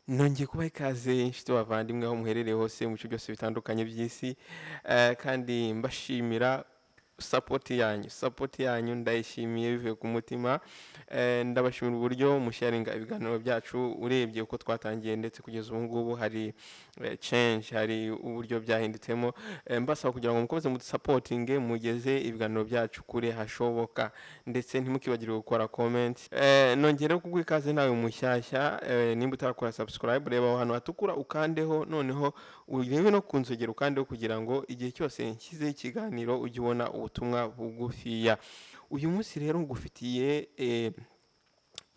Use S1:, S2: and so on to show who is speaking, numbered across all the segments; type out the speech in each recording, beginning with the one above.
S1: Nongeye kubaha ikaze inshuti bavandimwe aho muherereye hose mu bice byose bitandukanye by'isi, kandi mbashimira support yanyu. Support yanyu ndayishimiye bivuye ku mutima. Ndabashimira uburyo musharinga ibiganiro byacu. Urebye uko twatangiye ndetse kugeza ubu ngubu hari change, hari uburyo byahindutsemo. Mbasaba kugira ngo mukomeze mudusapotinge, mugeze ibiganiro byacu kure hashoboka, ndetse ntimukibagirwe gukora comment. Nongere kuguha ikaze nawe mushyashya. Nimba utarakora subscribe, reba aho hantu hatukura ukandeho, noneho urebe no ku nzogera ukandeho, kugira ngo igihe cyose nshyizeho ikiganiro ujye ubona ubutumwa bugufiya. Uyu munsi rero ngufitiye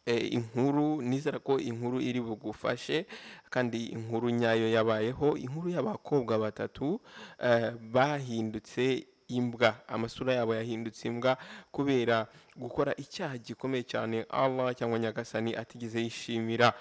S1: inkuru. Nizera ko inkuru iri bugufashe, kandi inkuru nyayo yabayeho, inkuru y'abakobwa batatu bahindutse imbwa. Amasura yabo yahindutse imbwa kubera gukora icyaha gikomeye cyane Allah cyangwa Nyagasani atigeze yishimira.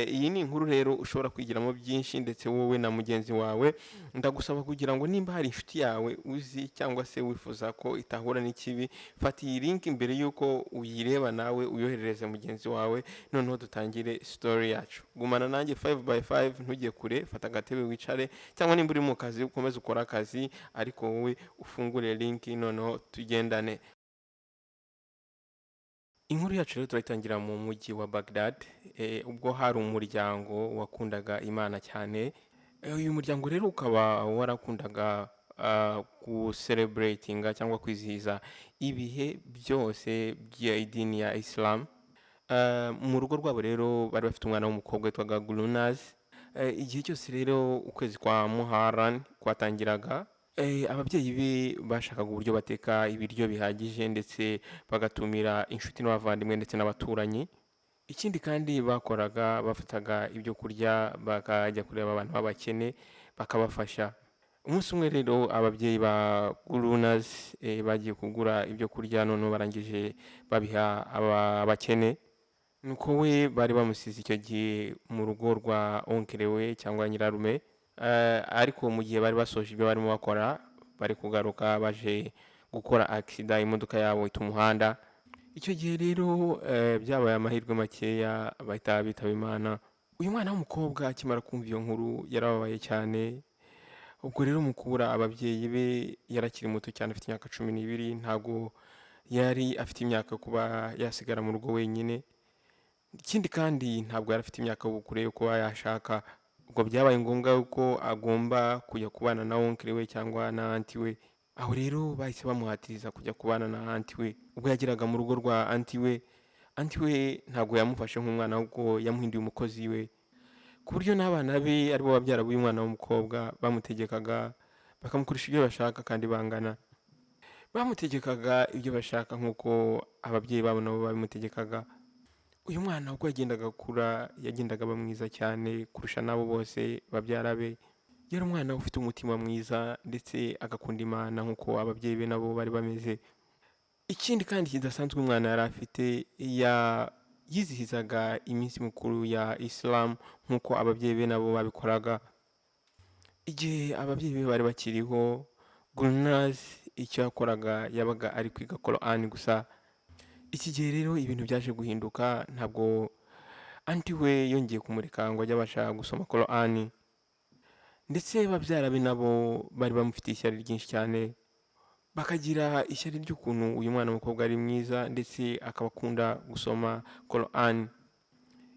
S1: Iyi ni inkuru rero ushobora kwigiramo byinshi, ndetse wowe na mugenzi wawe. Ndagusaba kugira ngo nimba hari inshuti yawe uzi cyangwa se wifuza ko itahura n'ikibi, fata iyi link mbere y'uko uyireba nawe uyoherereze mugenzi wawe, noneho dutangire story yacu. Gumana nanjye 5 by 5, ntujye kure. Fata agatebe wicare, cyangwa nimba uri mu kazi ukomeze ukore akazi, ariko wowe ufungure link noneho tugendane. Inkuru yacu rero turayitangira mu mujyi wa Baghdad, ubwo hari umuryango wakundaga Imana cyane. Uyu muryango rero ukaba warakundaga gucelebratinga cyangwa kwizihiza ibihe byose by'idini ya Islam. Mu rugo rwabo rero bari bafite umwana w'umukobwa witwaga Gulnaz. Igihe cyose rero ukwezi kwa Muharram kwatangiraga, ababyeyi be bashakaga uburyo bateka ibiryo bihagije, ndetse bagatumira inshuti n'abavandimwe ndetse n'abaturanyi. Ikindi kandi bakoraga, bafataga ibyo kurya bakajya kureba abantu b'abakene bakabafasha. Umunsi umwe rero ababyeyi ba Gulnaz bagiye kugura ibyo kurya, noneho barangije babiha abakene. Nuko we bari bamusize icyo gihe mu rugo rwa oncle we cyangwa nyirarume. Ariko mu gihe bari basoje ibyo barimo bakora, bari kugaruka, baje gukora accident, imodoka yabo ita umuhanda. Icyo gihe rero byabaye amahirwe makeya, bahita bitaba Imana. Uyu mwana w'umukobwa akimara kumva iyo nkuru yarababaye cyane. Ubwo rero mu kubura ababyeyi be, yarakiri muto cyane, afite imyaka 12, ntabwo yari afite imyaka kuba yasigara mu rugo wenyine. Ikindi kandi ntabwo yari afite imyaka y'ubukure yo kuba yashaka. Ubwo byabaye ngombwa ko agomba kujya kubana na oncle we cyangwa na aunty we. Aho rero bahise bamuhatiriza kujya kubana na aunty we. Ubwo yageraga mu rugo rwa aunty we, aunty we ntabwo yamufashe nk'umwana, ahubwo yamuhinduye umukozi we, ku buryo n'abana be, aribo babyara b'uyu mwana w'umukobwa, bamutegekaga bakamukoresha ibyo bashaka, kandi bangana. Bamutegekaga ibyo bashaka nk'uko ababyeyi babo nabo babimutegekaga. Uyu mwana uko yagendaga akura, yagendaga aba mwiza cyane kurusha n'abo bose babyara be. Yari umwana ufite umutima mwiza, ndetse agakunda Imana nk'uko ababyeyi be nabo bari bameze. Ikindi kandi kidasanzwe umwana yari afite, yizihizaga iminsi mikuru ya Islam nk'uko ababyeyi be nabo babikoraga. Igihe ababyeyi be bari bakiriho, Gulnaz icyo yakoraga yabaga ari kwiga Quran gusa. Iki gihe rero ibintu byaje guhinduka, ntabwo aunty we yongeye kumureka ngo ajye abasha gusoma Quran, ndetse babyara be nabo bari bamufitiye ishyari ryinshi cyane, bakagira ishyari ry'ukuntu uyu mwana w'umukobwa ari mwiza, ndetse akaba akunda gusoma Quran.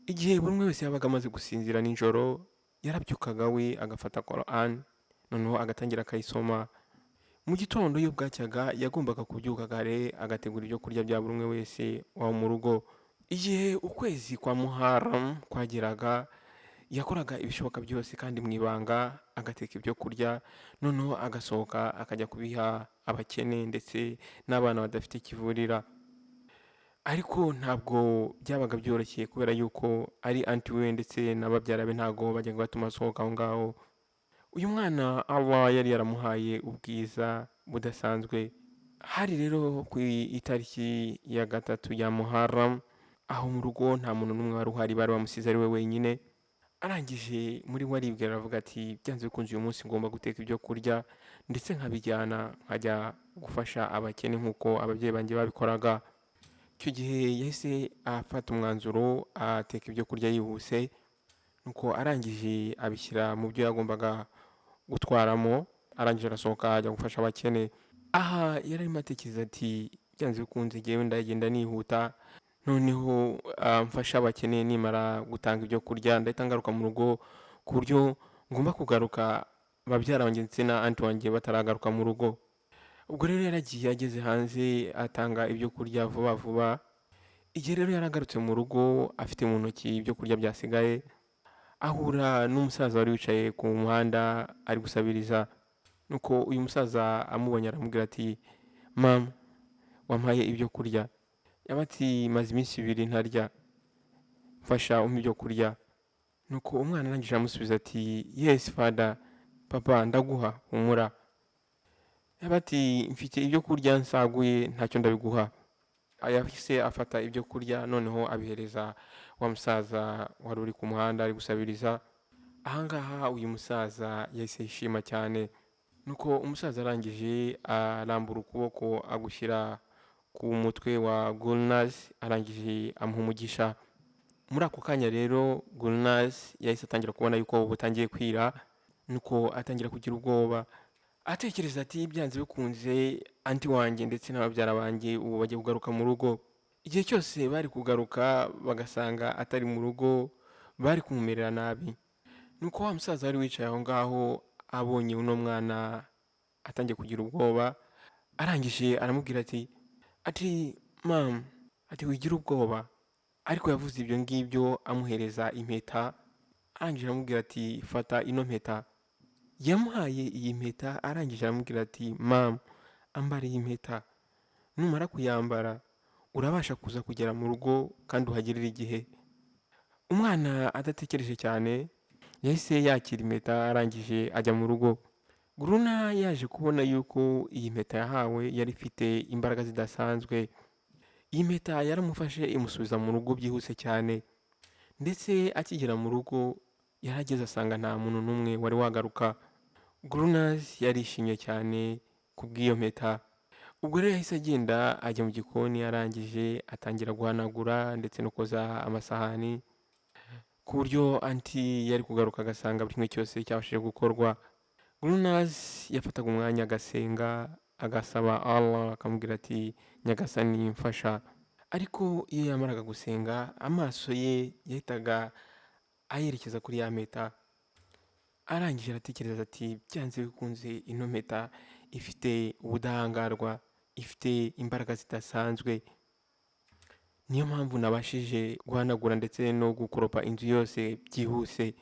S1: Igihe buri umwe wese yabaga amaze gusinzira nijoro, yarabyukaga we agafata Quran, noneho agatangira akayisoma. Mu gitondo iyo bwacyaga, yagombaga kubyuka kare agategura ibyo kurya bya buri umwe wese waba mu rugo. Igihe ukwezi kwa Muharram kwageraga, yakoraga ibishoboka byose kandi mu ibanga, agateka ibyo kurya, noneho agasohoka akajya kubiha abakene ndetse n'abana badafite kivurira. Ariko ntabwo byabaga byoroshye, kubera yuko ari aunty we ndetse na babyara be ntabwo bajyaga batuma asohoka aho ngaho. Uyu mwana Allah yari yaramuhaye ubwiza budasanzwe. Hari rero ku itariki ya 3 ya Muharram, aho mu rugo nta muntu n'umwe wari uhari, bari bamusize ari we wenyine. Arangije muri we aribwira, aravuga ati: "Byanze bikunze uyu munsi ngomba guteka ibyo kurya, ndetse nkabijyana nkajya gufasha abakene nk'uko ababyeyi banjye babikoraga." Icyo gihe yahise afata umwanzuro, ateka ibyo kurya yihuse. Nuko arangije abishyira mu byo yagombaga gutwaramo, arangije arasohoka ajya gufasha abakene. Aha yari arimo atekereza ati byanze bikunze ngewe ndagenda nihuta, noneho mfashe abakene, nimara gutanga ibyo kurya ndahita ngaruka mu rugo, ku buryo ngomba kugaruka babyara banjye ndetse na aunty wanjye bataragaruka mu rugo. Ubwo rero yaragiye, ageze hanze atanga ibyo kurya vuba vuba. Igihe rero yaragarutse mu rugo afite mu ntoki ibyo kurya byasigaye, ahura n'umusaza wari wicaye ku muhanda ari gusabiriza. Nuko uyu musaza amubonye aramubwira ati mama, wampaye ibyo kurya? Yaba ati maze iminsi 2 ntarya, mfasha umpe ibyo kurya. Nuko umwana arangije aramusubiza ati yes father, papa ndaguha, humura. Yaba ati mfite ibyo kurya nsaguye, ntacyo ndabiguha. Yahise afata ibyo kurya noneho abihereza wa musaza wari uri ku muhanda ari gusabiriza. Ahangaha uyu musaza yahise yishima cyane. Nuko umusaza arangije arambura ukuboko agushyira ku mutwe wa Gulnaz, arangije amuha umugisha. Muri ako kanya rero Gulnaz yahise atangira kubona yuko butangiye kwira, nuko atangira kugira ubwoba, atekereza ati byanze bikunze aunty wanjye ndetse n'ababyara banjye ubu bagiye kugaruka mu rugo. Igihe cyose bari kugaruka bagasanga atari mu rugo bari kumumerera nabi. Nuko wa musaza wari wicaye aho ngaho abonye uno mwana atangiye kugira ubwoba, arangije aramubwira ati mama, ati wigira ubwoba. Ariko yavuze ibyo ngibyo amuhereza impeta, arangije aramubwira ati fata ino mpeta. Yamuhaye iyi mpeta, arangije aramubwira ati mama, ambara iyi mpeta, numara kuyambara urabasha kuza kugera mu rugo kandi uhagerere igihe. Umwana adatekereje cyane yahise yakira impeta, arangije ajya mu rugo. Gulnaz yaje kubona yuko iyi mpeta yahawe yari ifite imbaraga zidasanzwe. Iyi mpeta yaramufashe imusubiza mu rugo byihuse cyane, ndetse akigera mu rugo yarageze asanga nta muntu n'umwe wari wagaruka. Gulnaz yarishimye cyane kubw'iyo mpeta. Ubwo rero yahise agenda ajya mu gikoni, arangije atangira guhanagura ndetse no koza amasahani, ku buryo aunty yari kugaruka agasanga buri kimwe cyose cyabashije gukorwa. Gulnaz yafataga umwanya agasenga, agasaba Allah, akamubwira ati Nyagasani mfasha. Ariko iyo yamaraga gusenga amaso ye yahitaga ayerekeza kuri ya mpeta. Arangije aratekereza ati byanze bikunze ino mpeta ifite ubudahangarwa, ifite imbaraga zidasanzwe, niyo mpamvu nabashije guhanagura ndetse no gukoropa inzu yose byihuse.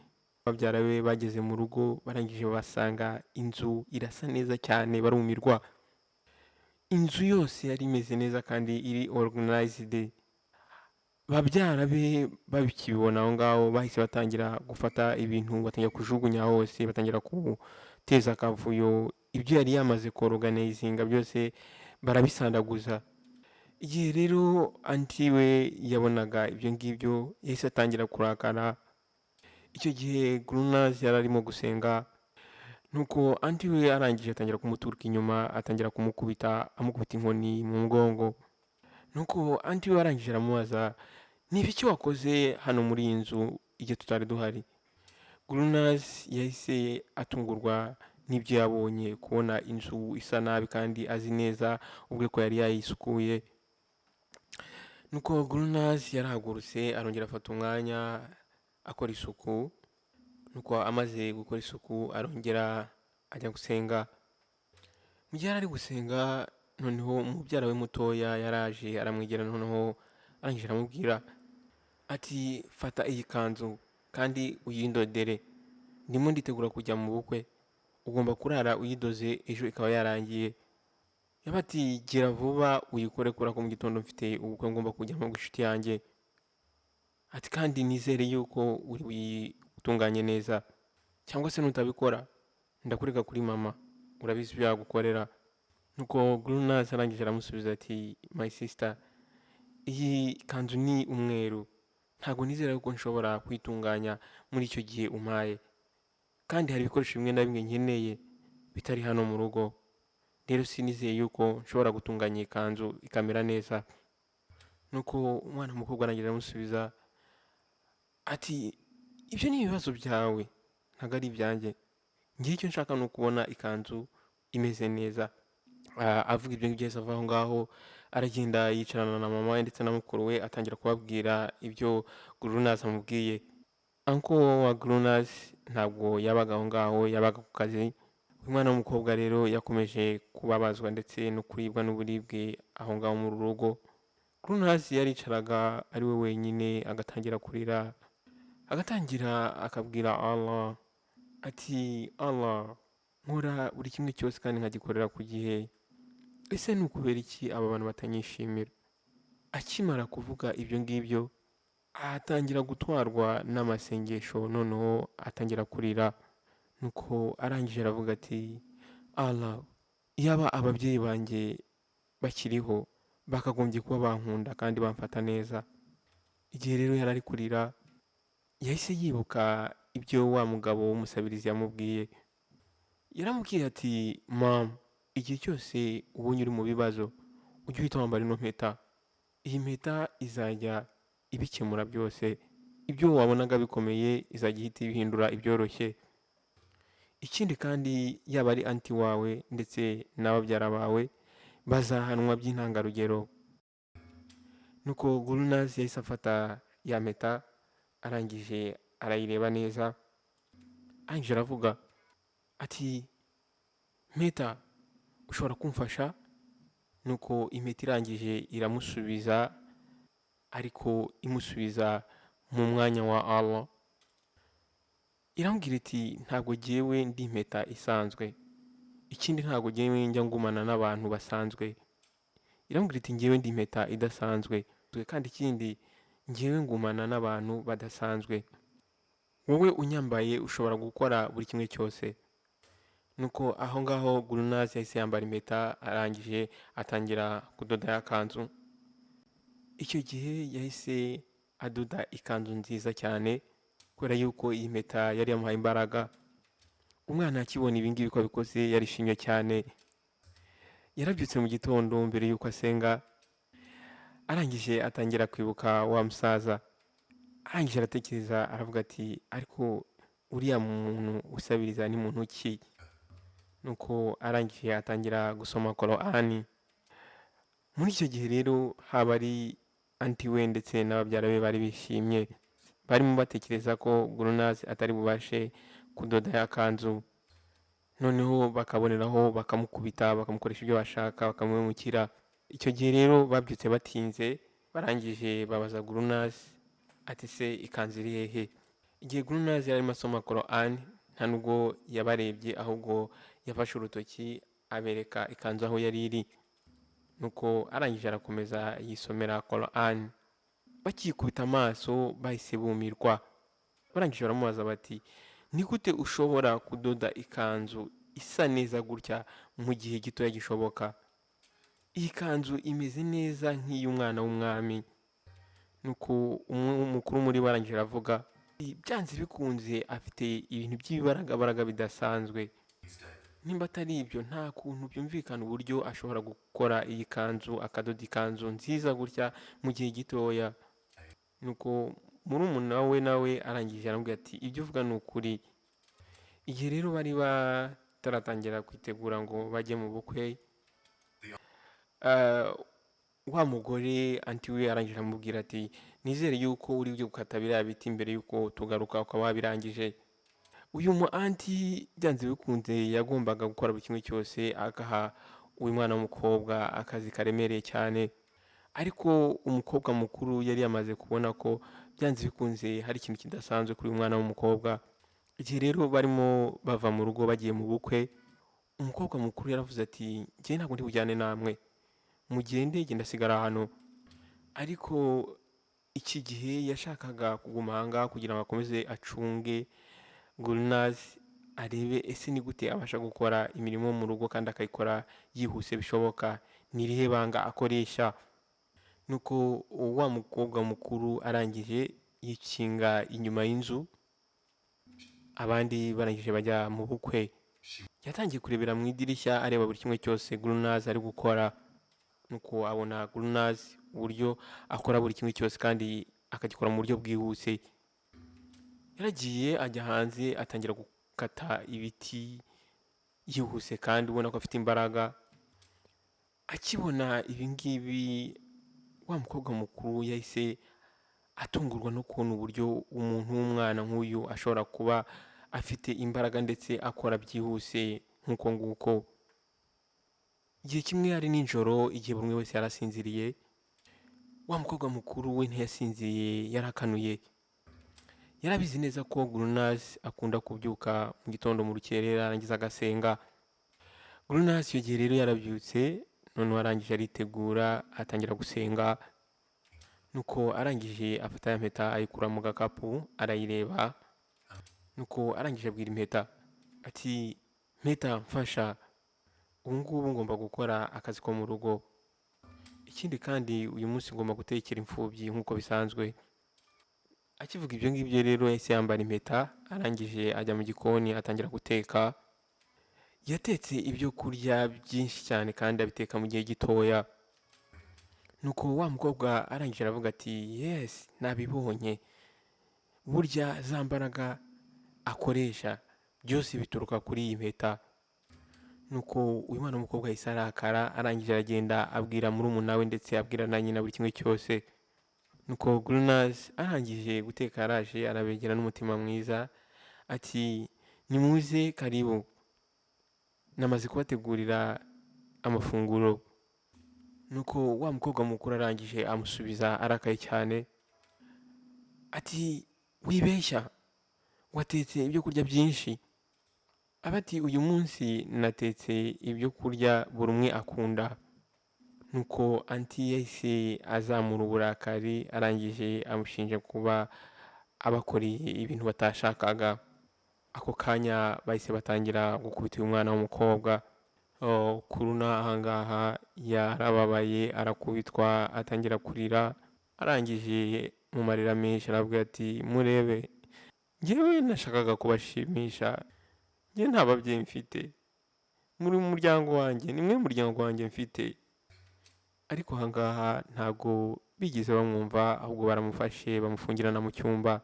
S1: Babyara be bageze mu rugo barangije basanga inzu irasa neza cyane, barumirwa. Inzu yose yari imeze neza kandi iri organized. Babyara be babikibona aho ngaho bahise batangira gufata ibintu, batangira kujugunya hose, batangira guteza akavuyo. Ibyo yari yamaze kuorganizinga byose barabisandaguza. Igihe rero aunty we yabonaga ibyo ngibyo yahise atangira kurakara. Icyo gihe Gulnaz yari arimo gusenga, nuko aunty we arangije atangira kumuturuka inyuma, atangira kumukubita, amukubita inkoni mu mugongo. Nuko aunty we arangije aramubaza, ni ibiki wakoze hano muri iyi nzu igihe tutari duhari? Gulnaz yahise atungurwa n'ibyo yabonye, kubona inzu isa nabi kandi azi neza ubwe ko yari yayisukuye. Nuko Gulnaz yarahagurutse arongera afata umwanya akora isuku. Nuko amaze gukora isuku arongera ajya gusenga. Mu gihe yari ari gusenga, noneho mubyara we mutoya yaraje aramwegera, noneho arangije aramubwira ati fata iyi kanzu kandi uyindodere, ndimo nditegura kujya mu bukwe, ugomba kurara uyidoze ejo ikaba yarangiye. Yaba ati gira vuba uyikore kubera ko mu gitondo mfite ubukwe ngomba kujyamo bw'inshuti yanjye. Ati kandi nizere yuko uri buyitunganye neza, cyangwa se nutabikora ndakureka kuri mama, urabizi ibyo yagukorera. Nuko Gulnaz arangije aramusubiza ati my sister, iyi kanzu ni umweru, ntabwo nizera yuko nshobora kuyitunganya muri icyo gihe umpaye, kandi hari ibikoresho bimwe na bimwe nkeneye bitari hano mu rugo, rero sinizeye yuko nshobora gutunganya iyi kanzu ikamera neza. Nuko umwana w'umukobwa arangije aramusubiza ati Ibyo ni ibibazo byawe, ntabwo ari ibyanjye. Ngewe icyo nshaka ni ukubona ikanzu imeze neza. Avuga ibyo ngibyo, yahise ava aho ngaho, aragenda yicarana na mama we ndetse na mukuru we, atangira kubabwira ibyo Gulnaz amubwiye. Uncle wa Gulnaz ntabwo yabaga aho ngaho, yabaga ku kazi. Uyu mwana w'umukobwa rero yakomeje kubabazwa ndetse no kuribwa n'uburibwe aho ngaho mu rugo. Gulnaz yaricaraga ari we wenyine, agatangira kurira, agatangira akabwira Allah ati: "Allah, nkora buri kimwe cyose kandi nkagikorera ku gihe, ese ni ukubera iki aba bantu batanyishimira?" Akimara kuvuga ibyo ngibyo, atangira gutwarwa n'amasengesho, noneho atangira kurira. Nuko arangije aravuga ati: "Allah, yaba ababyeyi banjye bakiriho bakagombye kuba bankunda kandi bamfata neza." Igihe rero yari ari kurira, yahise yibuka ibyo wa mugabo w'umusabirizi yamubwiye. Yaramubwiye ati: "Mama, igihe cyose ubonye uri mu bibazo, ujye uhita wambara ino mpeta. Iyi mpeta izajya ibikemura byose. Ibyo wabonaga bikomeye izajya ihita ibihindura ibyoroshye. Ikindi kandi, yaba ari aunty wawe ndetse n'ababyara bawe bazahanwa by'intangarugero." Nuko Gulnaz yahise afata ya mpeta, arangije arayireba neza, arangije aravuga ati: "Mpeta, ushobora kumfasha?" Nuko impeta irangije iramusubiza, ariko imusubiza mu mwanya wa Allah. Iramubwira iti: "Ntabwo jyewe ndi impeta isanzwe. Ikindi, ntabwo jyewe njya ngumana n'abantu basanzwe." Iramubwira iti: "Njyewe ndi impeta idasanzwe, kandi ikindi, njyewe ngumana n'abantu badasanzwe. Wowe unyambaye ushobora gukora buri kimwe cyose." Nuko aho ngaho Gulnaz yahise yambara impeta, arangije atangira kudoda ya kanzu. Icyo gihe yahise adoda ikanzu nziza cyane, kubera yuko iyi mpeta yari yamuhaye imbaraga. Umwana akibona ibi ngibi ko abikoze, yarishimye cyane. Yarabyutse mu gitondo mbere yuko asenga, arangije atangira kwibuka wa musaza. Arangije aratekereza, aravuga ati: "Ariko uriya muntu usabiriza ni muntu ki?" Nuko arangije atangira gusoma Korani. Muri icyo gihe rero, haba ari aunty we ndetse n'ababyara be bari bishimye. Barimo batekereza ko Gulnaz atari bubashe kudoda ya kanzu, noneho bakaboneraho bakamukubita, bakamukoresha ibyo bashaka, bakamuhemukira. Icyo gihe rero babyutse batinze, barangije babaza Gulnaz ati: "Se ikanzu iri hehe?" Igihe Gulnaz yari arimo asoma Korani, nta nubwo yabarebye, ahubwo yafashe urutoki abereka ikanzu aho yari iri. Nuko arangije arakomeza yisomera Korani. Bakikubita amaso bahise bumirwa. Barangije baramubaza bati: "Ni gute ushobora kudoda ikanzu isa neza gutya mu gihe gitoya gishoboka? Iyi kanzu imeze neza nk'iy'umwana w'umwami." Nuko umukuru muri bo arangije aravuga: "Byanze bikunze afite ibintu by'ibibaragabaraga bidasanzwe. Nimba atari ibyo, nta kuntu byumvikana uburyo ashobora gukora iyi kanzu, akadoda ikanzu nziza gutya mu gihe gitoya." Nuko murumuna we nawe arangije aramubwira ati: "Ibyo uvuga ni ukuri." Igihe rero bari bataratangira kwitegura ngo bajye mu bukwe, wa mugore aunty we arangije aramubwira ati: "Nizere yuko uri bujye gukata biriya biti mbere yuko tugaruka ukaba wabirangije." Uyu mu aunty byanze bikunze yagombaga gukora buri kimwe cyose, agaha uyu mwana w'umukobwa akazi karemereye cyane. Ariko umukobwa mukuru yari yamaze kubona ko byanze bikunze hari ikintu kidasanzwe kuri uyu mwana w'umukobwa. Igihe rero barimo bava mu rugo bagiye mu bukwe, umukobwa mukuru yaravuze ati: "Njye ntabwo ndi bujyane namwe, mugende, genda ndasigara hano." Ariko iki gihe yashakaga kuguma aha ngaha kugira ngo akomeze acunge Gulnaz, arebe ese ni gute abasha gukora imirimo mu rugo kandi akayikora yihuse bishoboka, ni irihe banga akoresha. Nuko wa mukobwa mukuru arangije yikinga inyuma y'inzu, abandi barangije bajya mu bukwe. Yatangiye kurebera mu idirishya, areba buri kimwe cyose Gulnaz ari gukora. Nuko abona Gulnaz uburyo akora buri kimwe cyose kandi akagikora mu buryo bwihuse. Yaragiye ajya hanze atangira gukata ibiti yihuse kandi ubona ko afite imbaraga. Akibona ibi ngibi, wa mukobwa mukuru yahise atungurwa n'ukuntu uburyo umuntu w'umwana nk'uyu ashobora kuba afite imbaraga ndetse akora byihuse nk'uko nguko. Igihe kimwe ari nijoro, igihe buri umwe wese yarasinziriye, wa mukobwa mukuru we ntiyasinziriye, yarakanuye. Yarabizi neza ko Gulnaz akunda kubyuka mu gitondo mu rukerera arangiza agasenga. Gulnaz icyo gihe rero yarabyutse, noneho arangije aritegura atangira gusenga. Nuko arangije afata ya mpeta ayikura mu gakapu arayireba. Nuko arangije abwira impeta ati: "Mpeta, mfasha, ubu ngubu ngomba gukora akazi ko mu rugo, ikindi kandi uyu munsi ngomba gutekera imfubyi nk'uko bisanzwe." Akivuga ibyo ngibyo rero yahise yambara impeta, arangije ajya mu gikoni atangira guteka. Yatetse ibyo kurya byinshi cyane kandi abiteka mu gihe gitoya. Nuko wa mukobwa arangije aravuga ati: "Yes, nabibonye, burya za mbaraga akoresha byose bituruka kuri iyi mpeta." Nuko uyu mwana w'umukobwa yahise arakara, arangije aragenda abwira murumuna we ndetse abwira na nyina buri kimwe cyose. Nuko Gulnaz arangije guteka yaraje arabegera n'umutima mwiza ati: "Nimuze, karibu, namaze kubategurira amafunguro." Nuko wa mukobwa mukuru arangije amusubiza arakaye cyane ati: "Wibeshya, watetse ibyo kurya byinshi." Aba ati: "Uyu munsi natetse ibyo kurya buri umwe akunda." Nuko anti yahise azamura uburakari, arangije amushinja kuba abakoreye ibintu batashakaga. Ako kanya bahise batangira gukubita uyu mwana w'umukobwa. Kuruna ahangaha yarababaye, arakubitwa, atangira kurira. Arangije mu marira menshi aravuga ati: "Murebe, njyewe nashakaga kubashimisha, njye nta babyeyi mfite muri muryango wanjye, ni mwe muryango wanjye mfite." Ariko ahangaha ntabwo bigeze bamwumva, ahubwo baramufashe bamufungirana mu cyumba.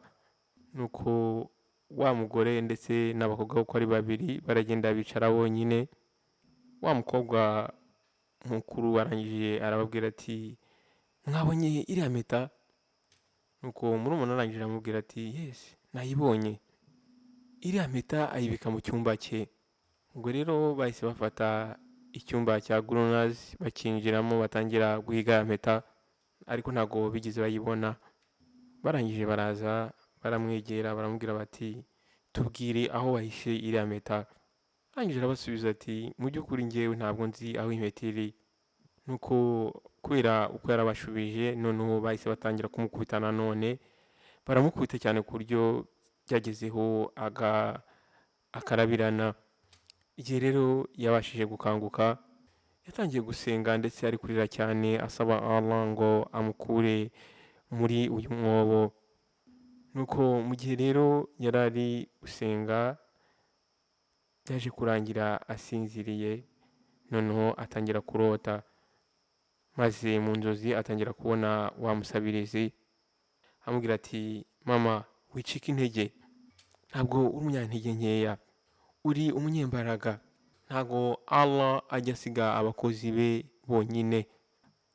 S1: Nuko wa mugore ndetse n'abakobwa uko ari babiri baragenda bicara bonyine. Wa mukobwa mukuru arangije arababwira ati: "Mwabonye iriya mpeta?" Nuko murumuna arangije aramubwira ati: "Yes, nayibonye." Iriya mpeta ayibika mu cyumba cye. Ubwo rero bahise bafata icyumba cya Gulnaz bakinjiramo, batangira guhiga ya mpeta, ariko ntabwo bigeze bayibona. Barangije baraza baramwegera baramubwira bati: "Tubwire aho wahishe iriya mpeta." Arangije arabasubiza ati: "Mu by'ukuri njyewe ntabwo nzi aho impeta iri." Nuko kubera uko yarabashubije, noneho bahise batangira kumukubita nanone, baramukubita cyane ku buryo byagezeho akarabirana. Igihe rero yabashije gukanguka, yatangiye gusenga ndetse ari kurira cyane asaba Allah ngo amukure muri uyu mwobo. Nuko mu gihe rero yari ari gusenga, byaje kurangira asinziriye, noneho atangira kurota, maze mu nzozi atangira kubona wa musabirizi amubwira ati: "Mama, wicika intege, ntabwo uri umunyantege nkeya, uri umunyembaraga. Ntabwo Allah ajya asiga abakozi be bonyine.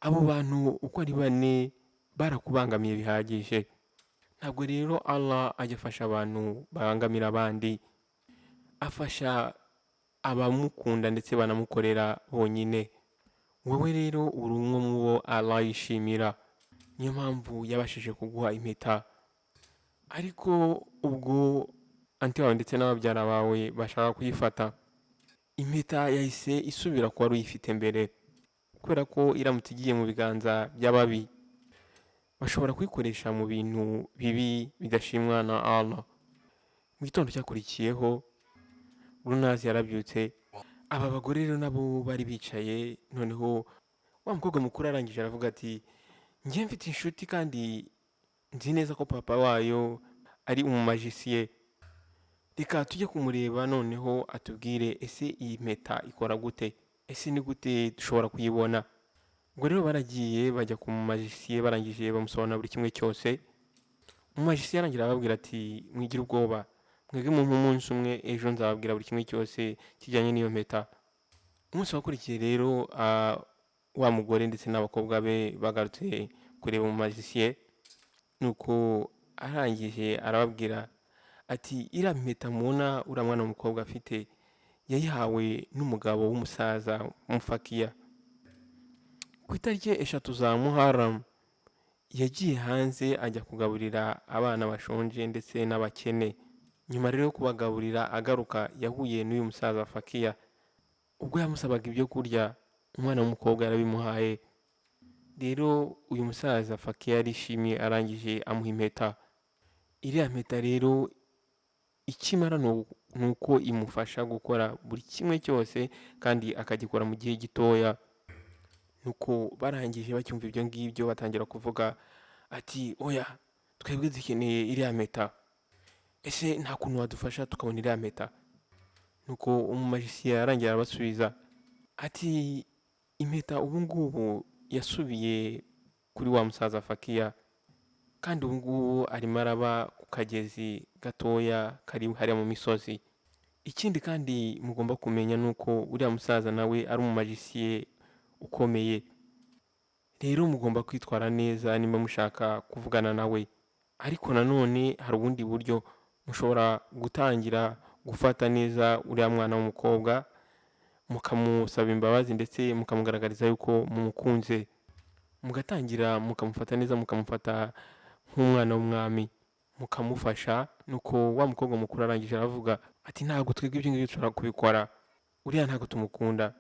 S1: Abo bantu uko ari bane barakubangamiye bihagije. Ntabwo rero Allah ajya afasha abantu babangamira abandi, afasha abamukunda ndetse banamukorera bonyine. Wowe rero uri umwe mu bo Allah yishimira, niyo mpamvu yabashije kuguha impeta. Ariko ubwo anti wawe ndetse n'ababyara bawe bashaka kuyifata, impeta yahise isubira ku wari uyifite mbere, kubera ko iramutse igiye mu biganza by'ababi bashobora kuyikoresha mu bintu bibi bidashimwa na Allah." Mu gitondo cyakurikiyeho Gulnaz yarabyutse. Aba bagore rero nabo bari bicaye, noneho wa mukobwa mukuru arangije aravuga ati: "Njye mfite inshuti kandi nzi neza ko papa wayo ari umumajisiye, reka tujye kumureba noneho atubwire ese iyi mpeta ikora gute, ese ni gute dushobora kuyibona." Ubwo rero baragiye bajya ku mumajisiye, barangije bamusobanurira buri kimwe cyose. Umumajisi yarangira arababwira ati mwigire ubwoba, mwebwe mumpe umunsi umwe, ejo nzababwira buri kimwe cyose kijyanye n'iyo mpeta. Umunsi wakurikiye rero, wa mugore ndetse n'abakobwa be bagarutse kureba umumajisiye, nuko arangije arababwira ati iriya mpeta mubona uriya mwana w'umukobwa afite yayihawe n'umugabo w'umusaza w'umufakiya. Ku itariki 3 za Muharram yagiye hanze ajya kugaburira abana bashonje ndetse n'abakene. Nyuma rero yo kubagaburira agaruka yahuye n'uyu musaza Fakiya. Ubwo yamusabaga ibyo kurya, umwana w'umukobwa yarabimuhaye. Rero uyu musaza Fakiya yarishimye, arangije amuha impeta. Iriya mpeta rero ikimara ni uko imufasha gukora buri kimwe cyose kandi akagikora mu gihe gitoya. Nuko barangije bacyumva ibyo ngibyo batangira kuvuga ati oya, twebwe dukeneye iriya mpeta, ese nta kuntu wadufasha tukabona iriya mpeta? Nuko umumajisiye yarangiye arabasubiza ati impeta ubu ngubu yasubiye kuri wa musaza Fakiya, kandi ubu ngubu arimo araba ku kagezi gatoya kari hariya mu misozi. Ikindi kandi mugomba kumenya ni uko uriya musaza nawe ari umumajisiye ukomeye, rero mugomba kwitwara neza nimba mushaka kuvugana nawe. Ariko nanone hari ubundi buryo mushobora gutangira gufata neza uriya mwana w'umukobwa, mukamusaba imbabazi ndetse mukamugaragariza yuko mumukunze, mugatangira mukamufata neza, mukamufata nk'umwana w'umwami, mukamufasha. Nuko wa mukobwa mukuru arangije aravuga ati ntabwo twebwe ibyo ngibyo dushobora kubikora, uriya ntabwo tumukunda.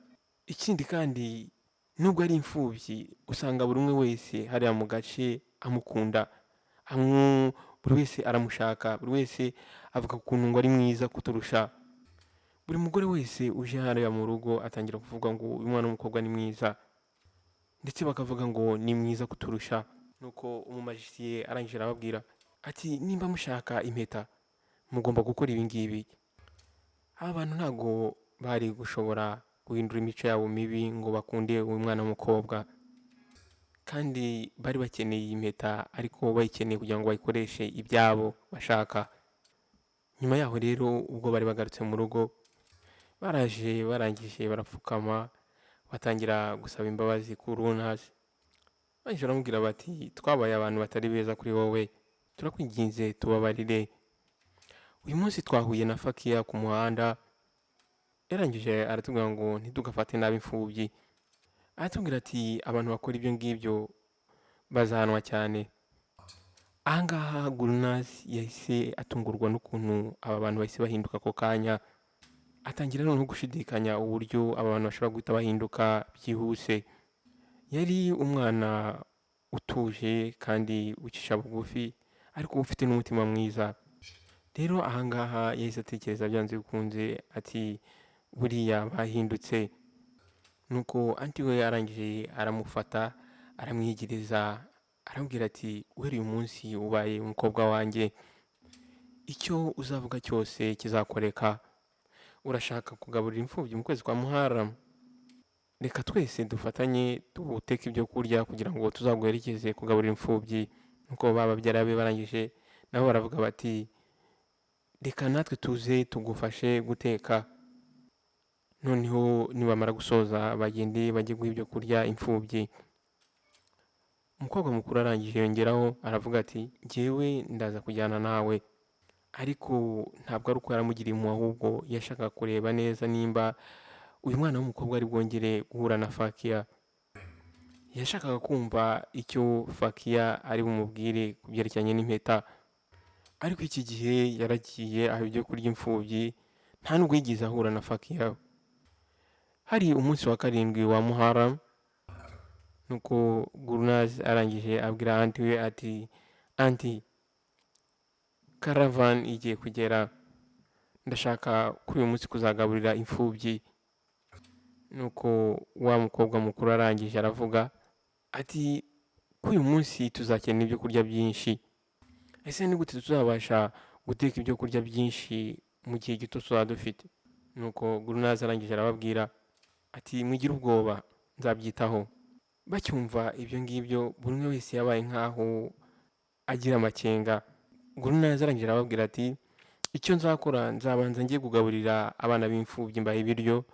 S1: Ikindi kandi nubwo ari imfubyi, usanga buri umwe wese hariya mu gace amukunda, buri wese aramushaka, buri wese avuga ukuntu ngo ari mwiza kuturusha. Buri mugore wese uje hariya mu rugo atangira kuvuga ngo uyu mwana w'umukobwa ni mwiza, ndetse bakavuga ngo ni mwiza kuturusha. Nuko umumajisiye arangije arababwira ati nimba mushaka impeta mugomba gukora ibi ngibi. Aba bantu ntabwo bari gushobora guhindura imico yabo mibi ngo bakunde uyu mwana w'umukobwa, kandi bari bakeneye iyi mpeta, ariko bayikeneye kugira ngo bayikoreshe ibyabo bashaka. Nyuma yaho rero ubwo bari bagarutse mu rugo, baraje barangije barapfukama batangira gusaba imbabazi ku Runasi. Barangije baramubwira bati twabaye abantu batari beza kuri wowe, turakwinginze tubabarire. Uyu munsi twahuye na Fakiya ku muhanda, yarangije aratubwira ngo ntitugafate nabi imfubyi, aratubwira ati abantu bakora ibyo ngibyo bazahanwa cyane. Aha ngaha Gulnaz yahise atungurwa n'ukuntu aba bantu bahise bahinduka ako kanya, atangira noneho gushidikanya uburyo aba bantu bashobora guhita bahinduka byihuse. Yari umwana utuje kandi wicisha bugufi, ariko ufite n'umutima mwiza. Rero aha ngaha yahise atekereza byanze bikunze ati buriya bahindutse. Nuko anti we arangije aramufata aramwigiriza, aramubwira ati uhereye uyu munsi ubaye umukobwa wanjye, icyo uzavuga cyose kizakoreka. Urashaka kugaburira imfubyi mu kwezi kwa Muharram, reka twese dufatanye duteke ibyo kurya kugira ngo tuzaguherekeze kugaburira imfubyi. Nuko ba babyara be barangije nabo baravuga bati reka natwe tuze tugufashe guteka, noneho nibamara gusoza bagende bajye guha ibyo kurya imfubyi. Umukobwa mukuru arangije yongeraho aravuga ati njyewe ndaza kujyana nawe, ariko ntabwo ari uko yaramugiriye impuhwe, ahubwo yashakaga kureba neza nimba uyu mwana w'umukobwa ari bwongere guhura na Fakiya. Yashakaga kumva icyo Fakiya ari bumubwire ku byerekeranye n'impeta, ariko iki gihe yaragiye aha ibyo kurya imfubyi, nta nubwo yigeze ahura na Fakiya. Hari umunsi wa 7 wa Muharram, nuko Gulnaz arangije abwira anti we ati anti, caravan igiye kugera, ndashaka kuri uyu munsi kuzagaburira imfubyi. Nuko wa mukobwa mukuru arangije aravuga ati kuri uyu munsi tuzakenera ibyo kurya byinshi, ese ni gute tuzabasha guteka ibyo kurya byinshi mu gihe gito tuzaba dufite? Nuko Gulnaz arangije arababwira ati mwigire ubwoba nzabyitaho. Bacyumva ibyo ngibyo buri umwe wese yabaye nkaho agira amakenga. Gulnazi arangije arababwira ati icyo nzakora, nzabanza ngiye kugaburira abana b'imfubyi, mbaha ibiryo,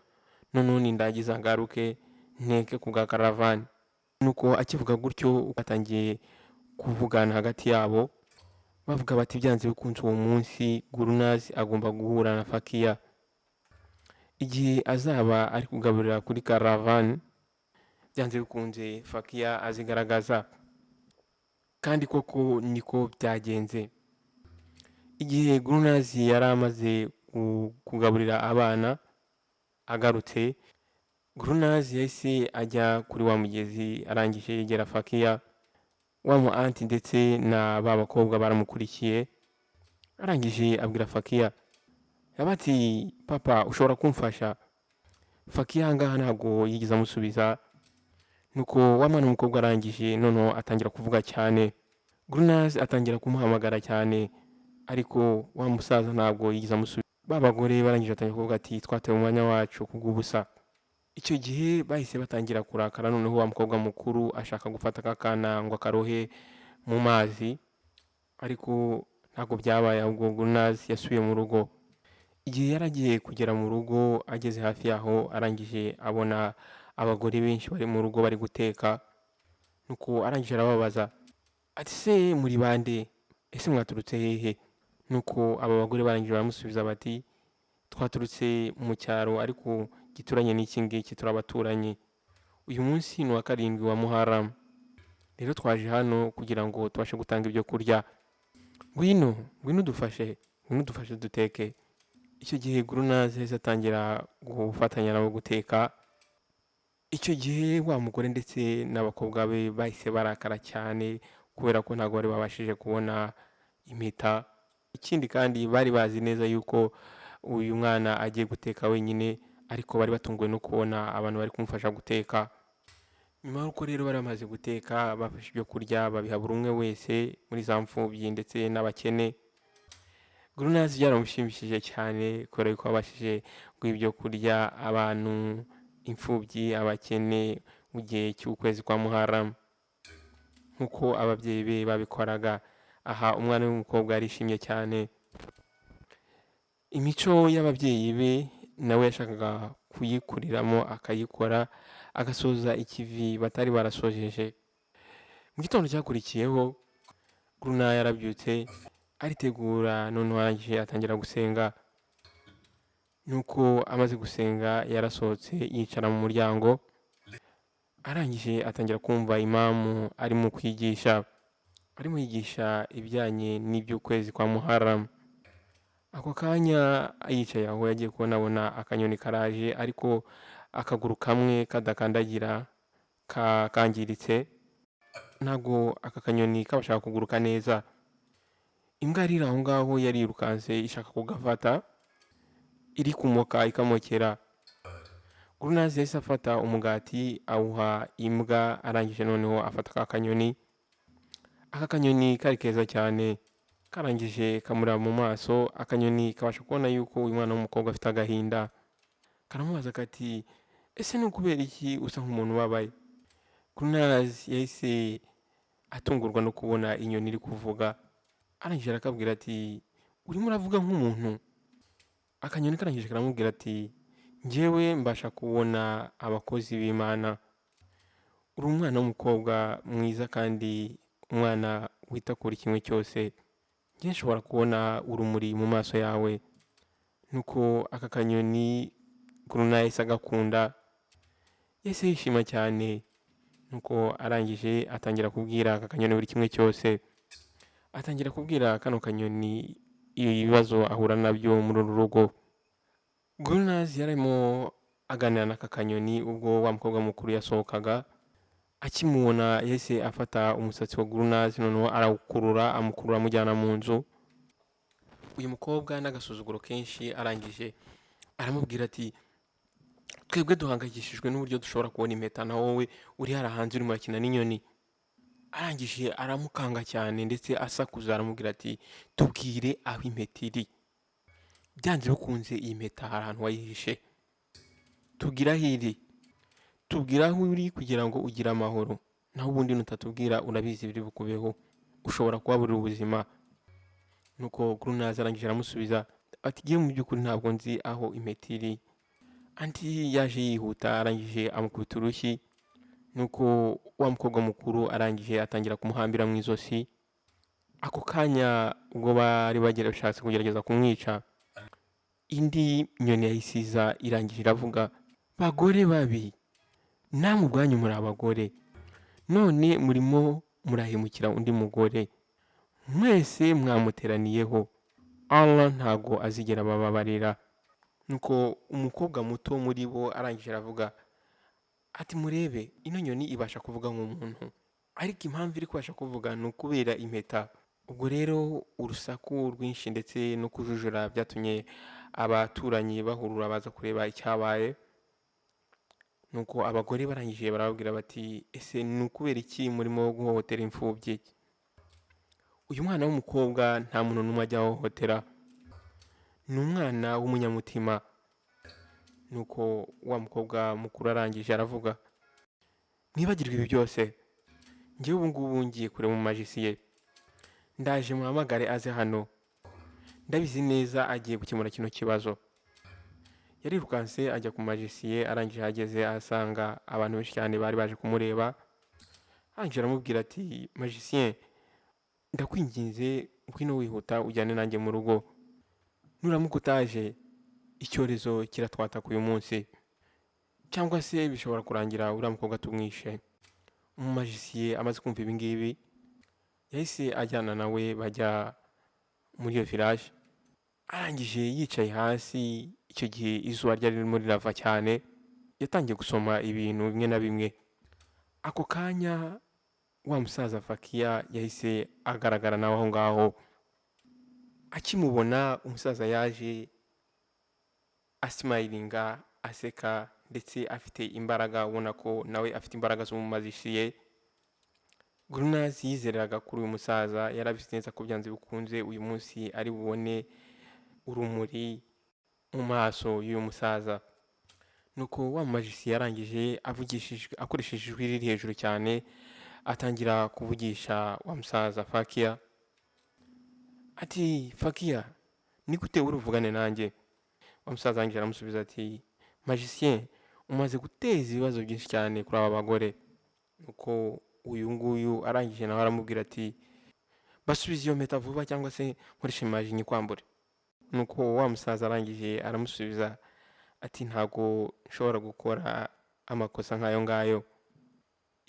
S1: noneho nindangiza ngaruke nteke ku bwa karavani. Nuko akivuga gutyo, batangiye kuvugana hagati yabo, bavuga bati byanze bikunze uwo munsi Gurunazi agomba guhura na Fakiya igihe azaba ari kugaburira kuri karavani. Byanze bikunze Fakiya azigaragaza, kandi koko niko byagenze. Igihe Gurunazi yari amaze kugaburira abana agarutse, Gurunazi yahise ajya kuri wa mugezi, arangije yegera Fakiya. Wa mu anti ndetse na ba bakobwa baramukurikiye. Arangije abwira Fakiya yaba ati papa, ushobora kumfasha? Fakiya ahangaha ntabwo yigeze amusubiza. Nuko wa mwana w'umukobwa arangije noneho atangira kuvuga cyane. Gurunazi atangira kumuhamagara cyane, ariko wa musaza ntabwo yigeze amusubiza. Ba bagore barangije batangira kuvuga ati twatewe umwanya wacu kubw'ubusa. Icyo gihe bahise batangira kurakara. Noneho wa mukobwa mukuru ashaka gufata aka kana ngo akarohe mu mazi, ariko ntabwo byabaye, ahubwo Gurunazi yasubiye mu rugo. Igihe yari agiye kugera mu rugo, ageze hafi yaho, arangije abona abagore benshi bari mu rugo bari guteka. Nuko arangije arababaza ati se muri bande? Ese mwaturutse hehe? Nuko aba bagore barangije baramusubiza bati twaturutse mu cyaro ariko gituranye n'iki ngiki, turi abaturanyi. Uyu munsi ni uwa 7 wa Muharram, rero twaje hano kugira ngo tubashe gutanga ibyo kurya. Ngwino, ngwino udufashe, ngwino udufashe duteke. Icyo gihe Gurunazi yahise atangira gufatanya nabo guteka. Icyo gihe wa mugore ndetse n'abakobwa be bahise barakara cyane, kubera ko ntabwo bari babashije kubona impeta. Ikindi kandi bari bazi neza yuko uyu mwana agiye guteka wenyine, ariko bari batunguwe no kubona abantu bari kumufasha guteka. Nyuma y'uko rero bari bamaze guteka, bafashe ibyo kurya babiha buri umwe wese muri za mfubyi ndetse n'abakene. Gurunazi byaramushimishije cyane kubera yuko babashije guha ibyo kurya abantu, imfubyi, abakene mu gihe cy'ukwezi kwa Muharram, nk'uko ababyeyi be babikoraga. Aha umwana w'umukobwa yarishimye cyane. Imico y'ababyeyi be nawe yashakaga kuyikuriramo, akayikora, agasoza ikivi batari barasojeje. Mu gitondo cyakurikiyeho Guruna yarabyutse aritegura, noneho arangije atangira gusenga. Nuko amaze gusenga yarasohotse yicara mu muryango, arangije atangira kumva imamu arimo kwigisha, arimo yigisha ibijyanye n'iby'ukwezi kwa Muharram. Ako kanya yicaye aho, yagiye kubonabona akanyoni karaje, ariko akaguru kamwe kadakandagira, kangiritse, ntabwo aka kanyoni kabashaga kuguruka neza. Imbwa yari iri aho ngaho yarirukanse ishaka kugafata, iri kumoka ikamokera. Gurunazi yahise afata umugati awuha imbwa, arangije noneho afata ka kanyoni. Aka kanyoni kari keza cyane, karangije kamureba mu maso. Akanyoni kabasha kubona yuko uyu mwana w'umukobwa afite agahinda. Karamubaza kati ese ni ukubera iki usa nk'umuntu ubabaye? Gurunazi yahise atungurwa no kubona inyoni iri kuvuga. Arangije arakabwira ati urimo uravuga nk'umuntu. Akanyoni karangije karamubwira ati njyewe mbasha kubona abakozi b'Imana, uri umwana w'umukobwa mwiza kandi umwana wita kuri kimwe cyose, njye nshobora kubona urumuri mu maso yawe. Nuko aka kanyoni Guruna yahise agakunda, yahise yishima cyane. Nuko arangije atangira kubwira aka kanyoni buri kimwe cyose, atangira kubwira kano kanyoni ibibazo ahura nabyo muri uru rugo. Gurunazi yarimo aganira n'aka kanyoni ubwo wa mukobwa mukuru yasohokaga. Akimubona yahise afata umusatsi wa Gurunazi, noneho arawukurura, amukurura amujyana mu nzu. Uyu mukobwa n'agasuzuguro kenshi arangije aramubwira ati twebwe duhangayikishijwe n'uburyo dushobora kubona impeta, na wowe uri hariya hanze urimo urakina n'inyoni. Arangije aramukanga cyane ndetse asakuza aramubwira ati tubwire aho impeta iri, byanze bikunze iyi mpeta hari ahantu wayihishe, tubwire aho iri, tubwire aho uri kugira ngo ugire amahoro, naho ubundi nutatubwira urabizi biri bukubeho, ushobora kuhaburira ubuzima. Nuko Gurunazi arangije aramusubiza ati: "Ngiye mu by'ukuri ntabwo nzi aho impeta iri." Aunty yaje yihuta, arangije amukubita urushyi. Nuko wa mukobwa mukuru arangije atangira kumuhambira mu izosi. Ako kanya ubwo bari bagira bashatse kugerageza kumwica, indi nyoni yahise iza, irangije iravuga: "Bagore babi, namwe ubwanyu muri abagore, none murimo murahemukira undi mugore, mwese mwamuteraniyeho, Allah ntago azigera abababarira." Nuko umukobwa muto muri bo arangije aravuga ati: "Murebe, ino nyoni ibasha kuvuga nk'umuntu, ariko impamvu iri kubasha kuvuga ni ukubera impeta." Ubwo rero urusaku rwinshi ndetse no kujujura byatumye abaturanyi bahurura baza kureba icyabaye. Nuko abagore barangije barababwira bati: "Ese ni ukubera iki murimo guhohotera imfubyi? Uyu mwana w'umukobwa nta muntu n'umwe ajya ahohotera, ni umwana w'umunyamutima." Nuko wa mukobwa mukuru arangije aravuga: "Mwibagirwe ibi byose, njyewe ubu ngubu ngiye kureba mu magicien, ndaje muhamagare aze hano, ndabizi neza agiye gukemura kino kibazo." Yarirukanse ajya ku magicien, arangije ahageze ahasanga abantu benshi cyane bari baje kumureba. Arangije aramubwira ati: "Magicien, ndakwinginze ngwino wihuta ujyane nanjye mu rugo, nuramuka utaje icyorezo kiratwataka uyu munsi, cyangwa se bishobora kurangira uriya mukobwa tumwishe." Umumagicien amaze kumva ibi ngibi yahise ajyana nawe bajya muri iyo village. Arangije yicaye hasi, icyo gihe izuba ryari ririmo rirava cyane, yatangiye gusoma ibintu bimwe na bimwe. Ako kanya wa musaza Fakiya yahise agaragara nawe aho ngaho. Akimubona, umusaza yaje asmilinga, aseka ndetse afite imbaraga, ubona ko nawe afite imbaraga z'umumagicien. Gurunazi yizeraga kuri uyu musaza, yarabizi neza ko byanze bikunze uyu munsi ari bubone urumuri mu maso y'uyu musaza. Nuko wa magicien yarangije avugishije akoresheje ijwi riri hejuru cyane, atangira kuvugisha wa musaza Fakiya ati: "Fakiya, ni gute uri buvugane nanjye?" Wa musaza arangije aramusubiza ati: "Magicien, umaze guteza ibibazo byinshi cyane kuri aba bagore." Nuko uyu nguyu arangije nawe aramubwira ati: "Basubize iyo mpeta vuba cyangwa se nkoreshe magie nyikwambure." Nuko wa musaza arangije aramusubiza ati: "Ntago nshobora gukora amakosa nk'ayo ngayo.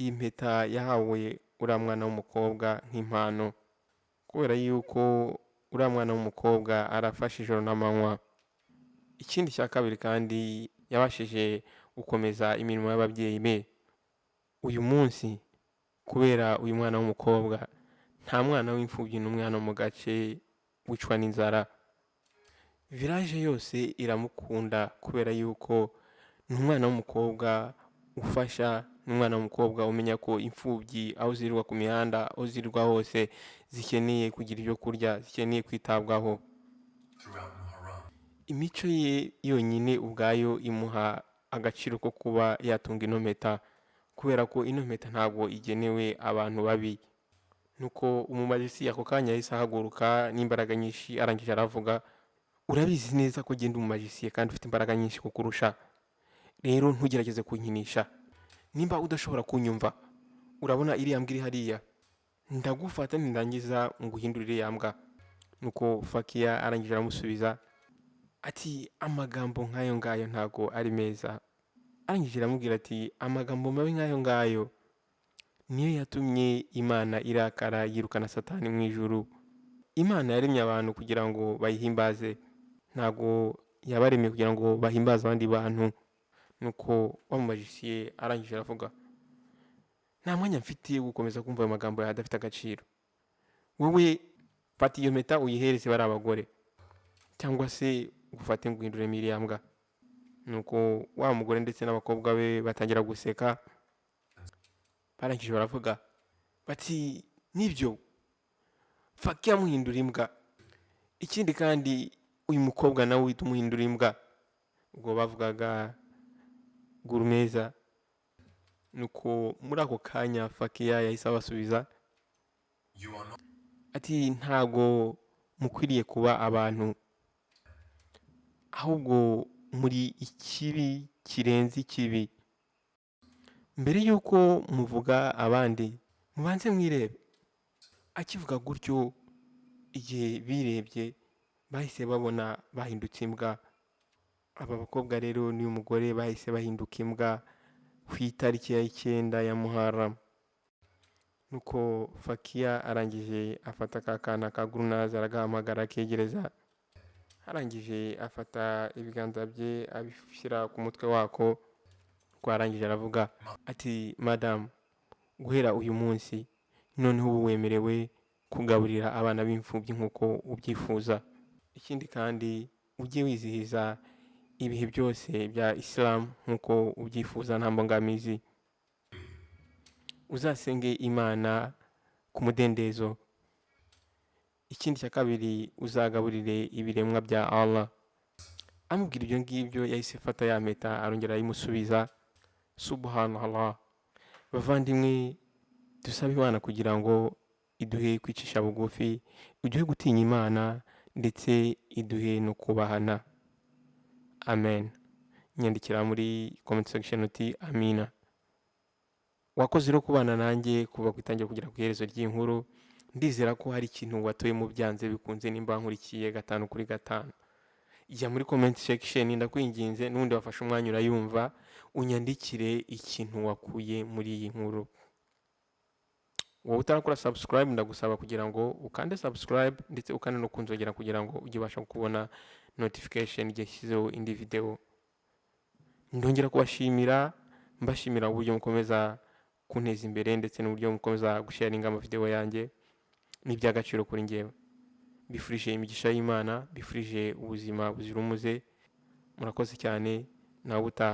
S1: Iyi mpeta yahawe uriya mwana w'umukobwa nk'impano, kubera yuko uriya mwana w'umukobwa arafashe ijoro n'amanywa. Ikindi cya kabiri kandi, yabashije gukomeza imirimo y'ababyeyi be. Uyu munsi kubera uyu mwana w'umukobwa, nta mwana w'imfubyi n'umwe hano mu gace wicwa n'inzara. Village yose iramukunda kubera yuko ni umwana w'umukobwa ufasha, ni umwana w'umukobwa umenya ko imfubyi aho zirirwa ku mihanda, aho zirirwa hose, zikeneye kugira ibyo kurya, zikeneye kwitabwaho.
S2: Throughout Muharram.
S1: Imico ye yonyine ubwayo imuha agaciro ko kuba yatunga ino mpeta, kubera ko ino mpeta ntabwo igenewe abantu babi." Nuko umumagicien ako kanya yahise ahaguruka n'imbaraga nyinshi, arangije aravuga: "Urabizi neza ko ugenda umumagicien kandi ufite imbaraga nyinshi kukurusha, rero ntugerageze kunkinisha. Nimba udashobora kunyumva, urabona iriya mbwa iri hariya, ndagufata nindangiza nguhindurire iriya mbwa." Nuko Fakiya arangije aramusubiza ati: "Amagambo nk'ayo ngayo ntago ari meza." Arangije aramubwira ati: "Amagambo mabi nk'ayo ngayo niyo yatumye Imana irakara yirukana Satani mu ijuru. Imana yaremye abantu kugira ngo bayihimbaze, ntago yabaremye kugira ngo bahimbaze abandi bantu." Nuko wa mumagicien arangije aravuga: "Nta mwanya mfite wo gukomeza kumva ayo magambo yawe adafite agaciro. Wowe fata iyo mpeta uyihereze bari abagore, cyangwa se ufate nguhinduremo iriya mbwa." Nuko wa mugore ndetse n'abakobwa be batangira guseka, barangije baravuga bati: "Nibyo, Fakiya muhindura imbwa, ikindi kandi uyu mukobwa nawe uhita umuhindura imbwa." Ubwo bavugaga Gurumeza. Nuko muri ako kanya Fakiya yahise abasubiza
S2: You are not
S1: ati: "Ntago Mukwiriye kuba abantu, ahubwo muri ikibi kirenze ikibi. Mbere y'uko muvuga abandi, mubanze mwirebe. Akivuga gutyo, igihe birebye bahise babona bahindutse imbwa. Aba bakobwa rero n'uyu mugore bahise bahinduka imbwa ku itariki ya 9 ya Muharram. Nuko Fakiya arangije afata ka kana ka Gurunazi, aragahamagara, akegereza. Arangije afata ibiganza bye abishyira ku mutwe wako. Nuko arangije aravuga ati: "Madamu, guhera uyu munsi noneho ubu wemerewe kugaburira abana b'imfubyi nk'uko ubyifuza. Ikindi kandi, ujye wizihiza ibihe byose bya Isilamu nk'uko ubyifuza nta mbogamizi. Uzasenge Imana ku mudendezo. Ikindi cya kabiri, uzagaburire ibiremwa bya Allah." Amubwira ibyo ngibyo, yahise afata ya mpeta arongera ayimusubiza. Subhanallah! Bavandimwe, dusabe Imana kugira ngo iduhe kwicisha bugufi, iduhe gutinya Imana, ndetse iduhe no kubahana. Amen. Nyandikira muri comment section uti amina. Wakoze rero kubana nanjye kuva ku itangira kugera ku iherezo ry'inkuru. Ndizera ko hari ikintu watoyemo byanze bikunze nimba nkurikiye gatanu kuri gatanu. Jya muri comment section, ndakwinginze, n'ubundi wafashe umwanya urayumva, unyandikire ikintu wakuye muri iyi nkuru. Wowe utarakora subscribe, ndagusaba kugira ngo ukande subscribe, ndetse ukande no kunzogera kugira ngo ujye ubasha kubona notification igihe nshyizeho indi video. Ndongera kubashimira, mbashimira uburyo mukomeza kunteza imbere ndetse n'uburyo mukomeza gusharinga amavideo yanjye. Ni iby'agaciro kuri njyewe. Mbifurije imigisha y'Imana, mbifurije ubuzima buzira umuze. Murakoze cyane, nawe utaha.